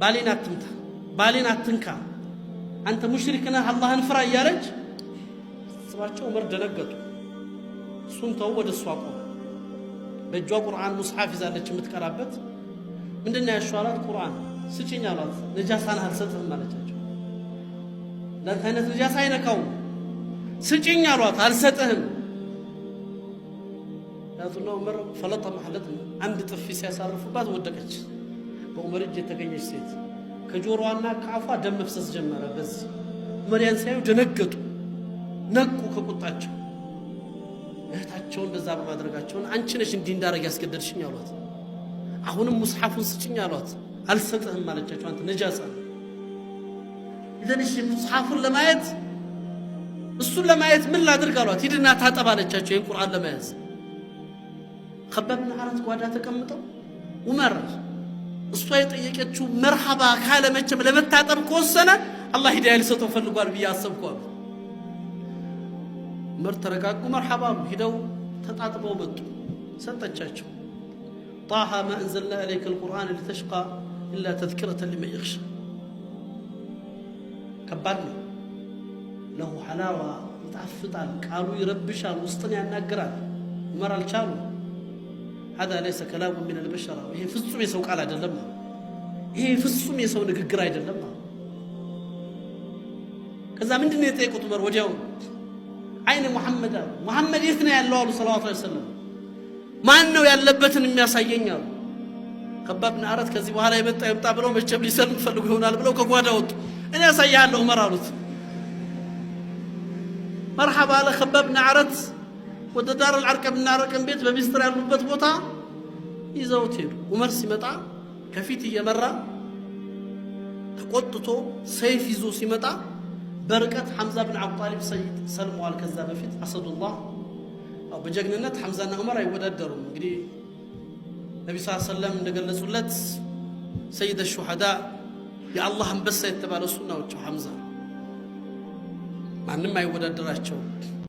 ባሌን አትምታ፣ ባሌን አትንካ፣ አንተ ሙሽሪክ ነህ፣ አላህን ፍራ እያለች ስባቸው ዑመር ደነገጡ። እሱን ተው፣ ወደ እሷ ቆሙ። በእጇ ቁርአን ሙስሐፍ ይዛለች የምትቀራበት። ምንድን ነው ያልሽው አላት። ቁርአን ስጭኝ አሏት። ነጃሳን አልሰጥህም አለቻቸው። እንዳንተ አይነት ነጃሳ አይነካውም። ስጭኝ አሏት። አልሰጥህም። ያዙና ዑመር ፈለጠ ማለት አንድ ጥፊ ሲያሳርፉባት ወደቀች። በዑመር እጅ የተገኘች ሴት ከጆሮዋና ከአፏ ደም መፍሰስ ጀመረ። በዚህ ዑመር ያን ሲያዩ ደነገጡ፣ ነቁ ከቁጣቸው። እህታቸውን እንደዛ በማድረጋቸውን አንቺ ነሽ እንዲህ እንዳረግ ያስገደድሽኝ አሏት። አሁንም ሙስሐፉን ስጭኝ አሏት። አልሰጥህም አለቻቸው። አንተ ነጃሳ إذن እሺ ሙስሐፉን ለማየት፣ እሱን ለማየት ምን ላድርግ አሏት። ሂድና ታጠብ አለቻቸው። ይህን ቁርአን ለመያዝ ከባብ አረት ጓዳ ተቀምጠው ዑመር እሷ የጠየቀችው መርሐባ ካለ መቼም ለመታጠብ ከወሰነ አላህ ሂዳያ ሊሰጠው ፈልጓል ብዬ አሰብኩ አሉ። ዑመር ተረጋጉ። መርሐባ አሉ። ሂደው ተጣጥበው መጡ። ሰጠቻቸው። طه ما أنزلنا إليك القرآن لتشقى إلا تذكرة لمن يخشى። ከባድ ነው። له حلاوة ይጣፍጣል፣ ቃሉ ይረብሻል፣ ውስጥን ያናግራል። ዑመር አልቻሉ። هذا ليس كلام من البشر፣ ይሄ ፍጹም የሰው ቃል አይደለም። ይሄ ፍጹም የሰው ንግግር አይደለም። ከዛ ምንድን ነው የጠየቁት ዑመር ወዲያው? أين محمد አሉ። ሙሐመድ የት ነው ያለው አሉ صلى الله عليه وسلم። ማን ነው ያለበትን የሚያሳየኝ አሉ። ከባብ ብን አረት ከዚህ በኋላ የመጣ ይምጣ ብለው መቼም ሊሰልም ፈልጉ ይሆናል ብለው ከጓዳ ወጡ። እኔ ያሳይሃለሁ ዑመር አሉት። መርሐባ አለ ከባብ ብን አረት። ወደ ዳር አልአርቀም እና አርቀም ቤት በሚስጥር ያሉበት ቦታ ይዘውት ሄዱ። ዑመር ሲመጣ ከፊት እየመራ ተቆጥቶ ሰይፍ ይዞ ሲመጣ በርቀት ሐምዛ ብን አቡ ጣሊብ ሰይድ ሰልመዋል። ከዛ በፊት አሰዱላህ በጀግንነት ሐምዛና ዑመር አይወዳደሩም። እንግዲህ ነቢ ስ ሰለም እንደገለጹለት سيد الشهداء የአላህ አንበሳ የተባለ እሱ ናቸው። ሐምዛ ማንም አይወዳደራቸው።